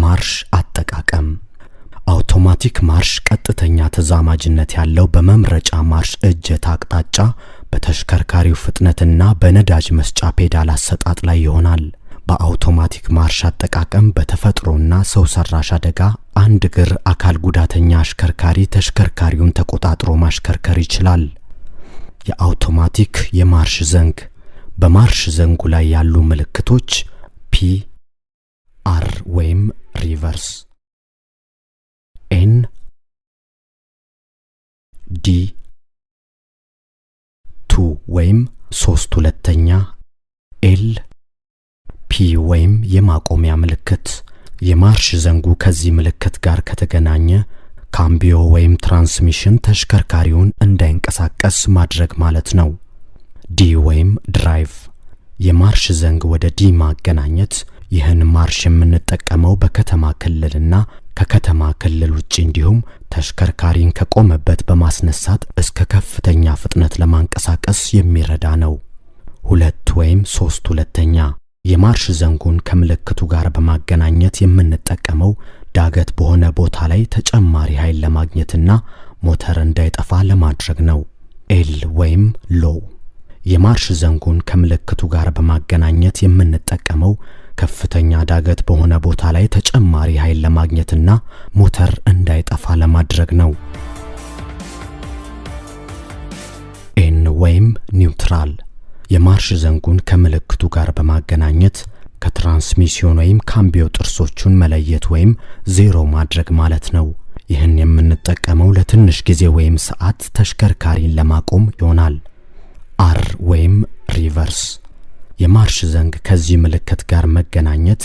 ማርሽ አጠቃቀም። አውቶማቲክ ማርሽ ቀጥተኛ ተዛማጅነት ያለው በመምረጫ ማርሽ እጀታ አቅጣጫ፣ በተሽከርካሪው ፍጥነትና በነዳጅ መስጫ ፔዳል አሰጣጥ ላይ ይሆናል። በአውቶማቲክ ማርሽ አጠቃቀም በተፈጥሮና ሰው ሰራሽ አደጋ አንድ እግር አካል ጉዳተኛ አሽከርካሪ ተሽከርካሪውን ተቆጣጥሮ ማሽከርከር ይችላል። የአውቶማቲክ የማርሽ ዘንግ። በማርሽ ዘንጉ ላይ ያሉ ምልክቶች P፣ R ወይም reverse፣ N፣ D፣ two ወይም 3/2፣ L፣ P ወይም የማቆሚያ ምልክት። የማርሽ ዘንጉ ከዚህ ምልክት ጋር ከተገናኘ ካምቢዮ ወይም transmission ተሽከርካሪውን እንዳይንቀሳቀስ ማድረግ ማለት ነው። D ወይም drive። የማርሽ ዘንግ ወደ D ማገናኘት። ይህን ማርሽ የምንጠቀመው በከተማ ክልልና ከከተማ ክልል ውጭ እንዲሁም ተሽከርካሪን ከቆመበት በማስነሳት እስከ ከፍተኛ ፍጥነት ለማንቀሳቀስ የሚረዳ ነው። ሁለት ወይም 3/2። የማርሽ ዘንጉን ከምልክቱ ጋር በማገናኘት የምንጠቀመው ዳገት በሆነ ቦታ ላይ ተጨማሪ ኃይል ለማግኘትና ሞተር እንዳይጠፋ ለማድረግ ነው። L ወይም low። የማርሽ ዘንጉን ከምልክቱ ጋር በማገናኘት የምንጠቀመው ከፍተኛ ዳገት በሆነ ቦታ ላይ ተጨማሪ ኃይል ለማግኘትና ሞተር እንዳይጠፋ ለማድረግ ነው። N ወይም neutral። የማርሽ ዘንጉን ከምልክቱ ጋር በማገናኘት ከትራንስሚሲዮን ወይም ካምቢዮ ጥርሶቹን መለየት ወይም ዜሮ ማድረግ ማለት ነው። ይህን የምንጠቀመው ለትንሽ ጊዜ ወይም ሰዓት ተሽከርካሪን ለማቆም ይሆናል። R ወይም reverse። የማርሽ ዘንግ ከዚህ ምልክት ጋር መገናኘት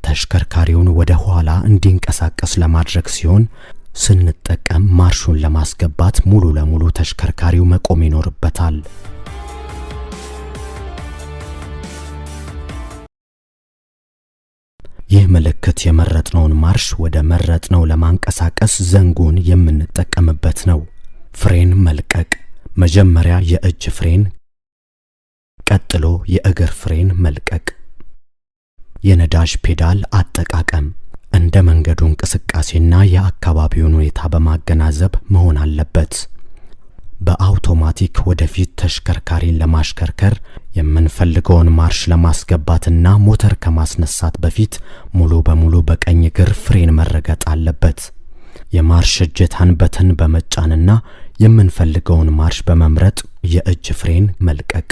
ተሽከርካሪውን ወደ ኋላ እንዲንቀሳቀስ ለማድረግ ሲሆን ስንጠቀም ማርሹን ለማስገባት ሙሉ ለሙሉ ተሽከርካሪው መቆም ይኖርበታል። ይህ ምልክት የመረጥነውን ማርሽ ወደ መረጥነው ለማንቀሳቀስ ዘንጉን የምንጠቀምበት ነው። ፍሬን መልቀቅ። መጀመሪያ የእጅ ፍሬን፣ ቀጥሎ የእግር ፍሬን መልቀቅ። የነዳጅ ፔዳል አጠቃቀም እንደ መንገዱ እንቅስቃሴና የአካባቢውን ሁኔታ በማገናዘብ መሆን አለበት። በአውቶማቲክ ወደፊት ተሽከርካሪን ለማሽከርከር የምንፈልገውን ማርሽ ለማስገባትና ሞተር ከማስነሳት በፊት ሙሉ በሙሉ በቀኝ እግር ፍሬን መረገጥ አለበት። የማርሽ እጀታን button በመጫንና የምንፈልገውን ማርሽ በመምረጥ የእጅ ፍሬን መልቀቅ፣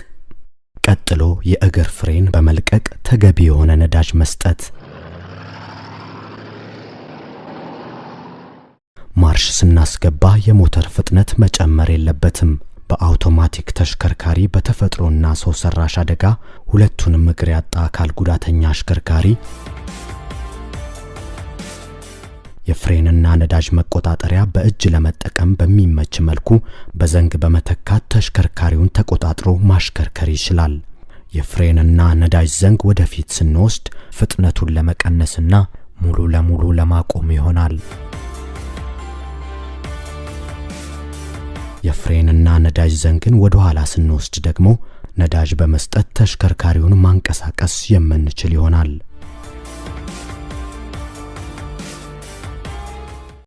ቀጥሎ የእግር ፍሬን በመልቀቅ ተገቢ የሆነ ነዳጅ መስጠት። ማርሽ ስናስገባ የሞተር ፍጥነት መጨመር የለበትም። በአውቶማቲክ ተሽከርካሪ በተፈጥሮና ሰው ሰራሽ አደጋ ሁለቱንም እግር ያጣ አካል ጉዳተኛ አሽከርካሪ የፍሬንና ነዳጅ መቆጣጠሪያ በእጅ ለመጠቀም በሚመች መልኩ በዘንግ በመተካት ተሽከርካሪውን ተቆጣጥሮ ማሽከርከር ይችላል። የፍሬንና ነዳጅ ዘንግ ወደፊት ስንወስድ ፍጥነቱን ለመቀነስና ሙሉ ለሙሉ ለማቆም ይሆናል። የፍሬንና ነዳጅ ዘንግን ወደ ኋላ ስንወስድ ደግሞ ነዳጅ በመስጠት ተሽከርካሪውን ማንቀሳቀስ የምንችል ይሆናል።